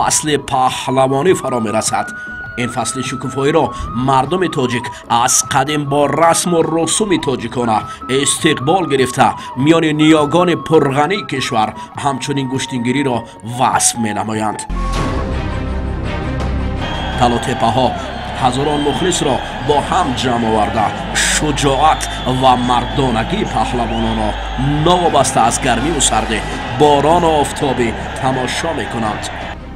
Фасли паҳлавонӣ фаро мерасад. Ин фасли шукуфоиро мардуми тоҷик аз қадим бо расму русуми тоҷикона истиқбол гирифта, миёни ниёгони пурғании кишвар ҳамчунин гӯштингириро васф менамоянд. Талотепаҳо ҳазорон мухлисро бо ҳам ҷамъ оварда, шуҷоат ва мардонагии паҳлавононро новобаста аз гармиву сардӣ, борону офтобӣ тамошо мекунанд.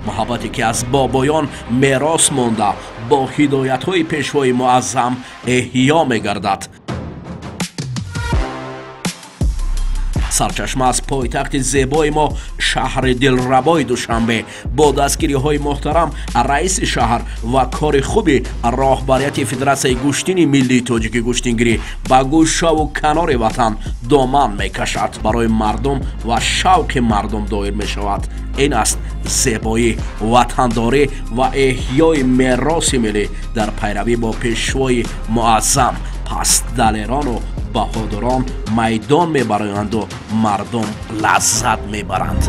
Муҳаббате ки аз бобоён мерос монда, бо ҳидоятҳои пешвои муаззам эҳё мегардад. Сарчашма аз пойтахти зебои мо, шаҳри дилрабои Душанбе, бо дастгириҳои муҳтарам раиси шаҳр ва кори хуби роҳбарияти Федератсияи гӯштини миллии тоҷики гӯштингирӣ ба гӯшаву канори ватан доман мекашад, барои мардум ва шавқи мардум доир мешавад. Ин аст зебоӣ, ватандорӣ ва эҳёи мероси миллӣ дар пайравӣ бо пешвои муаззам. Пас далерону баҳодурон майдон мебароянду мардум лаззат мебаранд.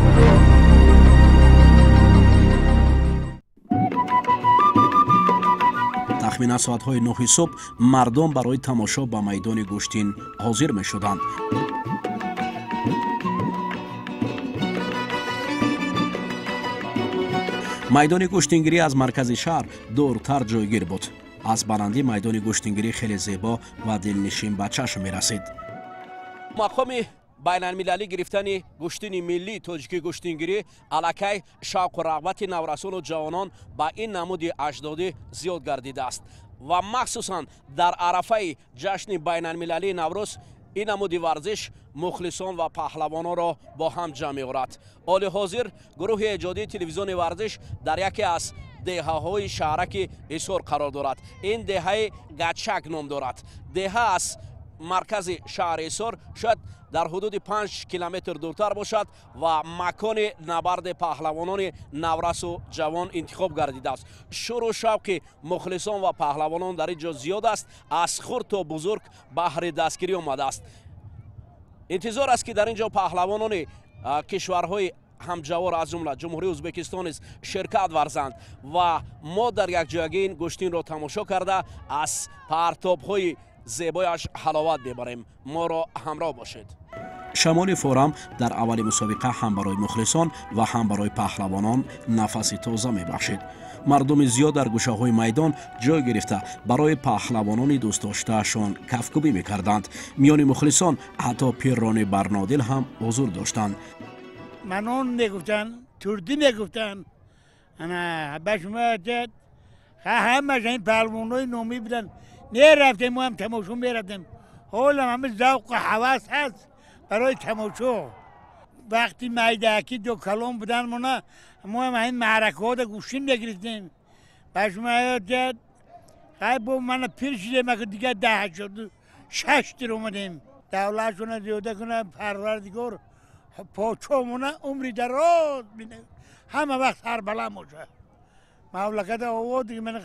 Тахминан соатҳои 9 субҳ мардум барои тамошо ба майдони гӯштин ҳозир мешуданд. Майдони гӯштингирӣ аз маркази шаҳр дуртар ҷойгир буд. Аз баландӣ майдони гӯштингирӣ хеле зебо ва дилнишин ба чашм мерасид. Мақоми байналмилалӣ гирифтани гӯштини миллии тоҷикии гӯштингирӣ аллакай шавқу рағбати наврасону ҷавонон ба ин намуди аҷдодӣ зиёд гардидааст ва махсусан дар арафаи ҷашни байналмилалии Наврӯз ин намуди варзиш мухлисон ва паҳлавононро бо ҳам ҷамъ меорад. Оли ҳозир гурӯҳи эҷодии телевизиони варзиш дар яке аз деҳаҳои шаҳраки Ҳисор қарор дорад. Ин деҳаи Гачак ном дорад. Деҳа аз маркази шаҳри Ҳисор шояд дар ҳудуди 5 километр дуртар бошад ва макони набарди паҳлавонони наврасу ҷавон интихоб гардидааст. Шуру шавқи мухлисон ва паҳлавонон дар ин ҷо зиёд аст. Аз хурд то бузург баҳри дастгирӣ омадааст. Интизор аст, ки дар ин ҷо паҳлавонони кишварҳои ҳамҷавор, аз ҷумла Ҷумҳурии Ӯзбекистон низ ширкат варзанд ва мо дар якҷоягӣ ин гӯштинро тамошо карда, аз партобҳои зебояш ҳаловат мебарем. Моро ҳамроҳ бошед. Шамоли форам дар аввали мусобиқа ҳам барои мухлисон ва ҳам барои паҳлавонон нафаси тоза мебахшид. Мардуми зиёд дар гӯшаҳои майдон ҷой гирифта, барои паҳлавонони дӯстдоштаашон кафкӯбӣ мекарданд. Миёни мухлисон ҳатто пиррони барнодил ҳам ҳузур доштанд. Манон мегуфтанд, турдӣ мегуфтанд, ба шумо ҳамааш ин паҳлавонҳои номӣ буданд. Мерафтем, мо ҳам тамошо мерафтем. Ҳолам ҳама завқу ҳавас ҳаст барои тамошо. Вақти майдаакӣ ду калон будан мона, мо ҳам ҳамин маъракаҳода гӯштин мегирифтем. Ба шумо хай бо мана пир шудем, ака дигар 86 дир омадем. Давлатшона зиёда кунад Парвардигор, подшоҳмона умри дароз бинад, ҳама вақт сарбаланд бошад. Мамлаката овод мана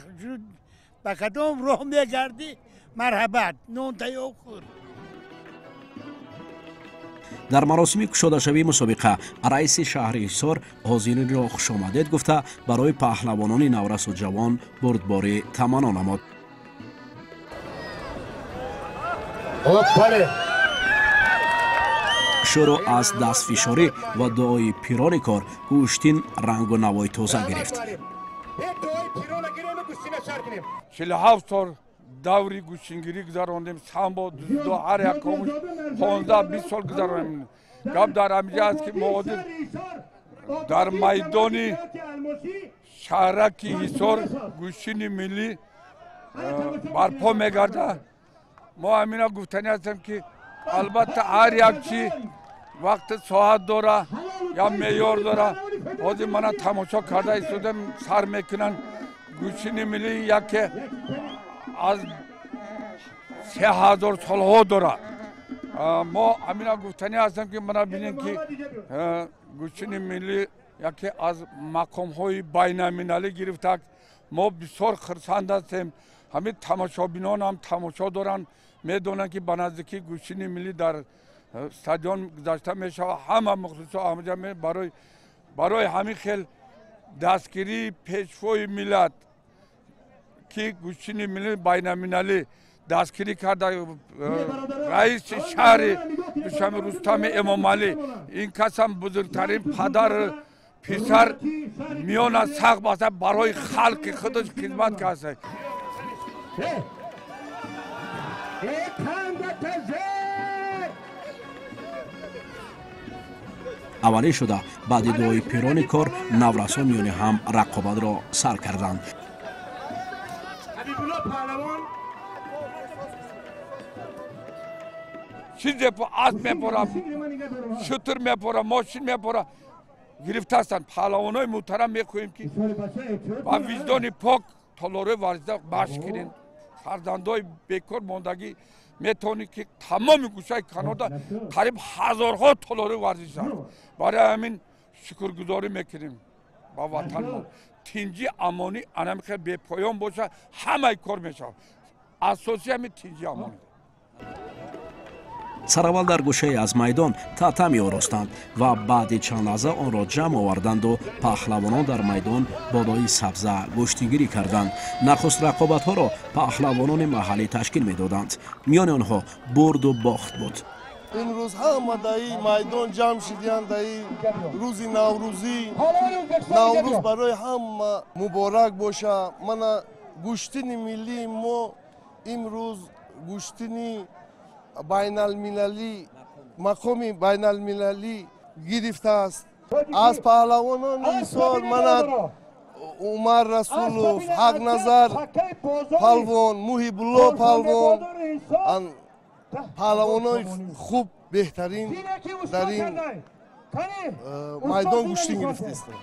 ба кадом роҳ мегардӣ, марҳабат, нон тайёр хӯр. Дар маросими кушодашавии мусобиқа раиси шаҳри Ҳисор ҳозиринро хушомадед гуфта, барои паҳлавонони наврасу ҷавон бурдборӣ таманно намуд. Шурӯъ аз дастфишорӣ ва дуои пирони кор гӯштин рангу навои тоза гирифт. 47 сол даври гӯштингирӣ гузарондем, самбо, дзюдо, ҳар якомуш 15-20 сол гузаронем. Гап дар ҳамиҷа аст, ки мо ҳозир дар майдони шаҳраки Ҳисор гӯштини миллӣ барпо мегардад. Мо ҳамина гуфтанӣ ҳастем, ки албатта ҳар як чӣ вақти соат дора я меъёр дора. Ҳозир мана тамошо карда истодем, сар мекунанд. Гӯштини миллӣ яке аз 3000 солҳо дорад. Мо ҳамина гуфтанӣ ҳастем, ки мана бинем, ки гӯштини миллӣ яке аз мақомҳои байналмилалӣ гирифтааст. Мо бисёр хурсанд ҳастем. Ҳамин тамошобинон ҳам тамошо доранд, медонанд, ки ба наздикӣ гӯштини миллӣ дар стадион гузашта мешавад. Ҳама мухлисо ҳамаҷа барои ҳамин хел Дастгирии пешвои миллат, ки гӯштини миллии байналмилалӣ дастгирӣ карда, раиси шаҳри Душанбе Рустами Эмомалӣ, ин касам бузургтарин падар писар миёна сахт баста барои халқи худаш хизмат карда. Аввалин шуда баъди дуои пирони кор наврасон миёни ҳам рақобатро сар карданд. Чизе асп мепора, шутур мепора, мошин мепора гирифтаастанд. Паҳлавонои муҳтарам, мехоҳем, ки ба виҷдони пок толораи варзида машқ кунем. Фарзандои бекор мондагӣ метавонед, ки тамоми гӯшаи канода қариб ҳазорҳо толораи варзиш аст. Барои ҳамин шукргузорӣ мекунем ба ватанмон. Тинҷи амонӣ анамихел бепоён бошад, ҳамаи кор мешавад. Асоси ҳамин тинҷи амонӣ. Сараввал дар гӯшае аз майдон тата меоростанд ва баъди чанд лаҳза онро ҷамъ оварданду паҳлавонон дар майдон болои сабза гӯштингирӣ карданд. Нахуст рақобатҳоро паҳлавонони маҳаллӣ ташкил медоданд. Миёни онҳо бурду бохт буд. Имрӯз ҳама дар ин майдон ҷамъ шидиянд дар ин рӯзи наврӯзӣ. Наврӯз барои ҳама муборак бошад. Мана гӯштини миллии мо имрӯз гӯштини байналмилалӣ, мақоми байналмилалӣ гирифтааст. Аз паҳлавонони Ҳисор мана Умар Расулов, Ҳақназар палвон, Муҳибулло палвон, паҳлавонои хуб, беҳтарин дар ин майдон гӯштин гирифтаистанд.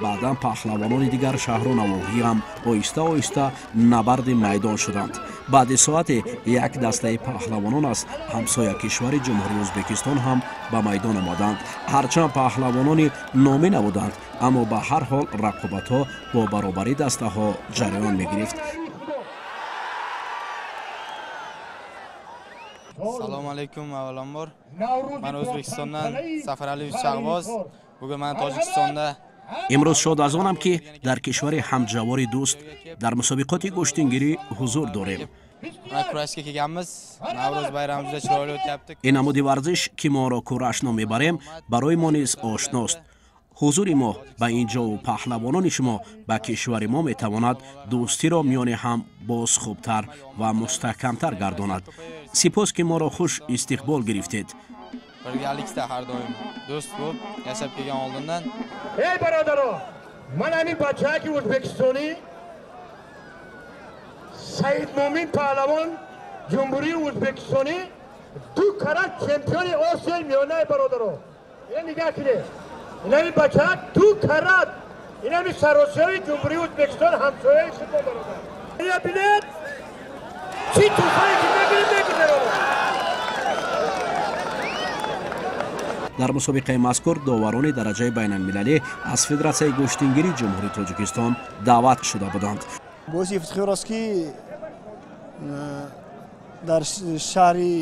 Баъдан паҳлавонони дигар шаҳру навоҳӣ ҳам оҳиста оҳиста набарди майдон шуданд. Баъди соате як дастаи паҳлавонон аз ҳамсоя кишвари Ҷумҳурии Ӯзбекистон ҳам ба майдон омаданд. Ҳарчанд паҳлавонони номӣ набуданд, аммо ба ҳар ҳол рақобатҳо бо баробарии дастаҳо ҷараён мегирифт. Салом алейкум, авваланбор. Ман O'zbekistondan Safaraliyev Shahboz. Bugun mana Tojikistonda. Имрӯз шод аз онам, ки дар кишвари ҳамҷавори дӯст дар мусобиқоти гӯштингирӣ ҳузур дорем. Mana kurashga kelganmiz. Navro'z bayrami juda chiroyli o'tyapti. Ин намуди варзиш, ки мо онро кураш ном мебарем, барои мо низ ошност. Ҳузури мо ба ин ҷову паҳлавонони шумо ба кишвари мо метавонад дӯстиро миёни ҳам боз хубтар ва мустаҳкамтар гардонад. Сипос, ки моро хуш истиқбол гирифтед. Birgalikda har doim do'st bo'lib yashab kelgan oldindan. Ey barодаро, ман ҳамин бачаки ӯзбекистонӣ Саид Мумин паҳлавон Ҷумҳурии Ӯзбекистонӣ, ду карат чемпиони Осиёи Миёнаи бародаро. Ина нигоҳ кунед. Инами бачак ду карат инами саросиёи Ҷумҳурии Ӯзбекистон, ҳамсояи шумо бародар. Ина бинед, чӣ тӯҳфае ки мегирем, мегузаронад. Дар мусобиқаи мазкур доварони дараҷаи байналмилалӣ аз Федератсияи гӯштингирии Ҷумҳурии Тоҷикистон даъват шуда буданд. Боиси ифтихор аст, ки дар шаҳри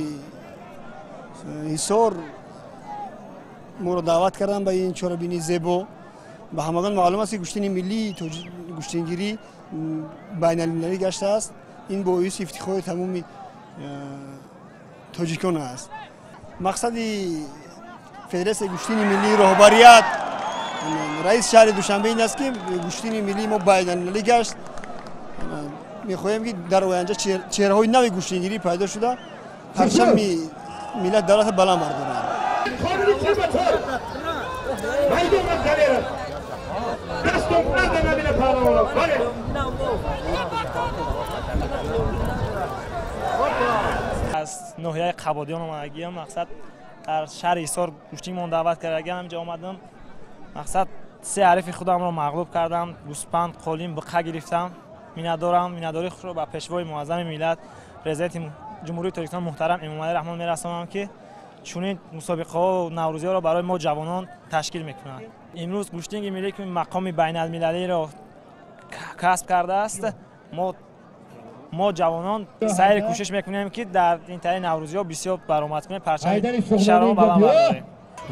Ҳисор моро даъват карданд ба ин чорабинии зебо. Ба ҳамагон маълум аст, ки гӯштини миллии гӯштингирӣ байналмилалӣ гаштааст. Ин боиси ифтихори тамоми тоҷикон аст. Мақсади Федератсияи гӯштини миллии, роҳбарият, раиси шаҳри Душанбе ин аст, ки гӯштини миллии мо байналмилалӣ гашт. Мехоҳем, ки дар оянда чеҳраҳои нави гӯштингирӣ пайдо шуда, парчами миллат, давлата баланд бардоранд. Аз ноҳияи Қабодиён омадагиам. Мақсад, дар шаҳри Ҳисор гӯштингмон даъват кардагиам, инҷа омадам. Мақсад, се ҳарифи худамро мағлуб кардам, гӯспанд, қолин, буқа гирифтам. Миннатдорам, миннатдории худро ба пешвои муаззами миллат, Президенти Ҷумҳурии Тоҷикистон муҳтарам Эмомалӣ Раҳмон мерасонам, ки чунин мусобиқаҳо наврӯзиҳоро барои мо ҷавонон ташкил мекунанд. Имрӯз гӯштинги миллӣ, ки мақоми байналмилалиро касб кардааст, мо ҷавонон сайри кӯшиш мекунем, ки дар ин тари наврӯзиҳо бисёр баромад кунем, парчами кишварро баланд бардорем.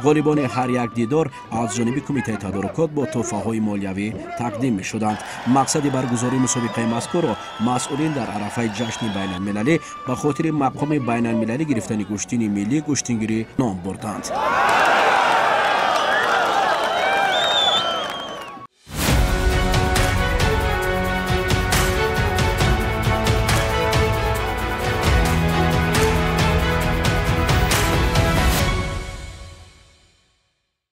Ғолибони ҳар як дидор аз ҷониби кумитаи тадорукот бо тӯҳфаҳои молиявӣ тақдим мешуданд. Мақсади баргузории мусобиқаи мазкурро масъулин дар арафаи ҷашни байналмилалӣ ба хотири мақоми байналмилалӣ гирифтани гӯштини миллии гӯштингирӣ ном бурданд.